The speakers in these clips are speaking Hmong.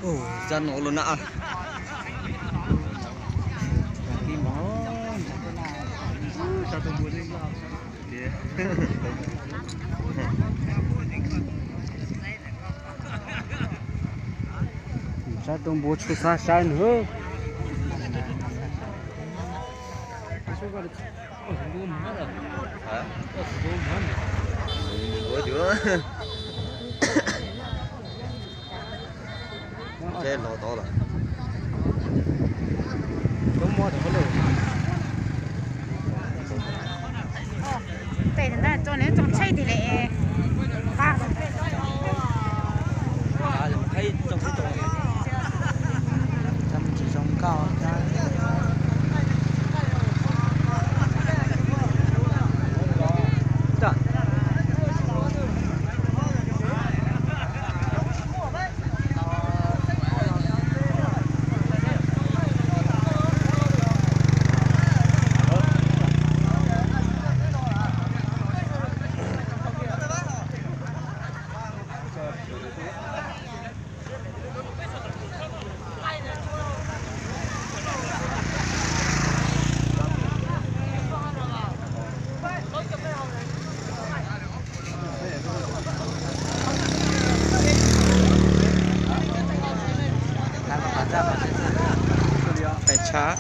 Sab no los na. Sab tau npua tshuav xab sab nws. Los tod lawm. Pem ntawd tso nws tso tsheb tiag li. Tsis zoo nkauj. Pes tshab.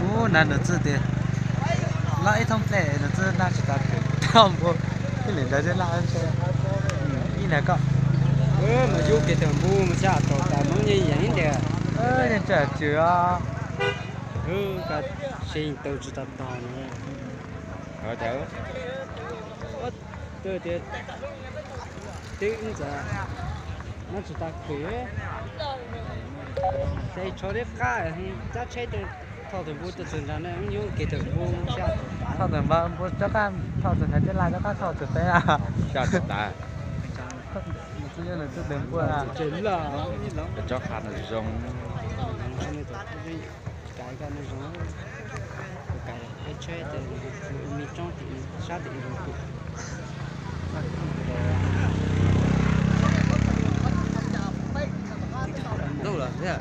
Ub, nag nws txawj tias laj ib thoob dlej nws txawj laj tsis tas khwv, rau npua ib lwm ntawd twb laj ntshe. Ib nag koj mas yub kev tawm npua mus xya tom tas Hmoob yeej yeem ib ntiag. Yeej tsawm tswm os. Ka se tau tsis tau tog no. Twb tias twb ntxav no tsis tas khwv. Ces tsho deb qab, cab tsheb rau thauj tus npua rau txog nrad na, yub kev tawm npua xya tom tas. Thauj tus npua rov qab thauj txog nrad, cab laj rov qab thauj txog peb. Xya tom tas. Nws txawj npua. Tsob qab no zoo. Ntau lawm thiab.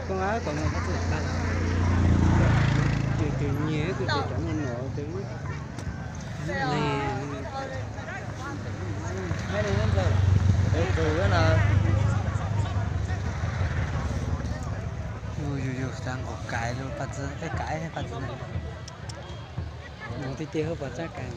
Koj ab kom no koj txawj tag. Tus tus nyiag tus tus cov no no tus. Yus yus yus, xav nkaus kais lus, paj txi, peb kais paj txi na. Mus tiag tiag hauv pas tsab kais.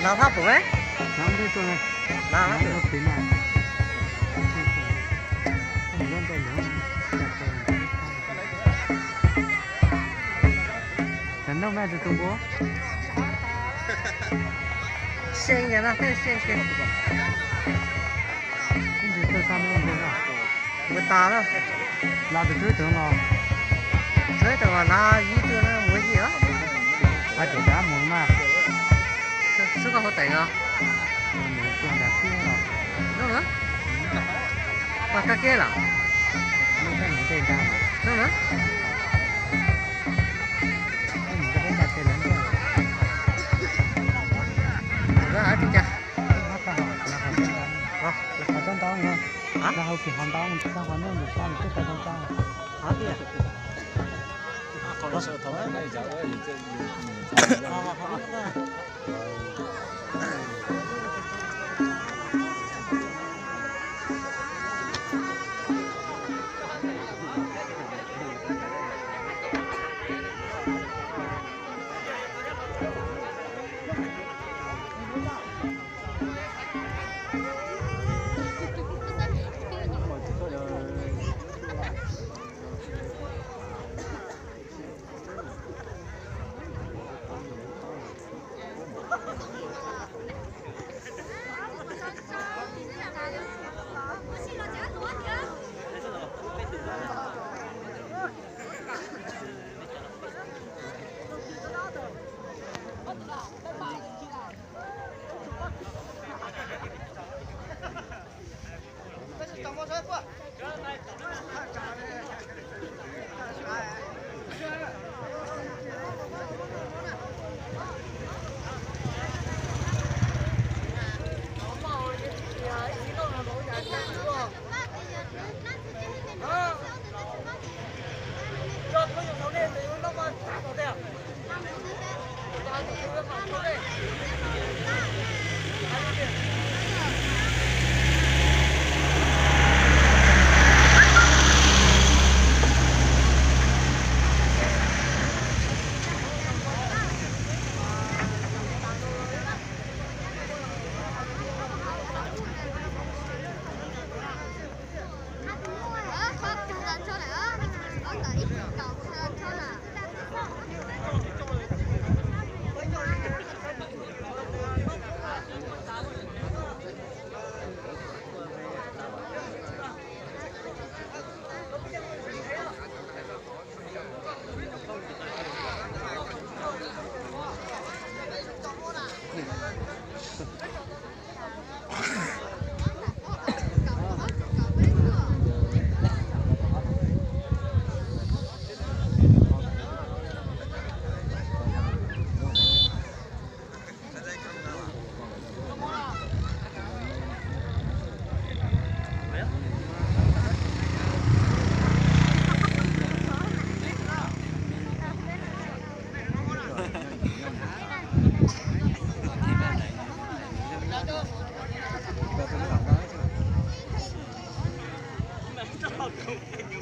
Nov thab pum me. Cov noog me tus tus npua. Xyeej no, xyeej kiag. Mus tas lawm. Los tus tswb tug los? Tswb tug los na, ib tug mus ib os. Hais tias rov mus mas. Xub koj hauv teem os. Mus kiag nram kiag los. Pog kab kiab los? Mus tej nrag. Mus tej nrag tej lawv. Qhov tsob ntau, los hauv kiag qhov ntau, los hauv kiag qhov ntau, mus txog qhov no mus txog mus twb tau tau tau.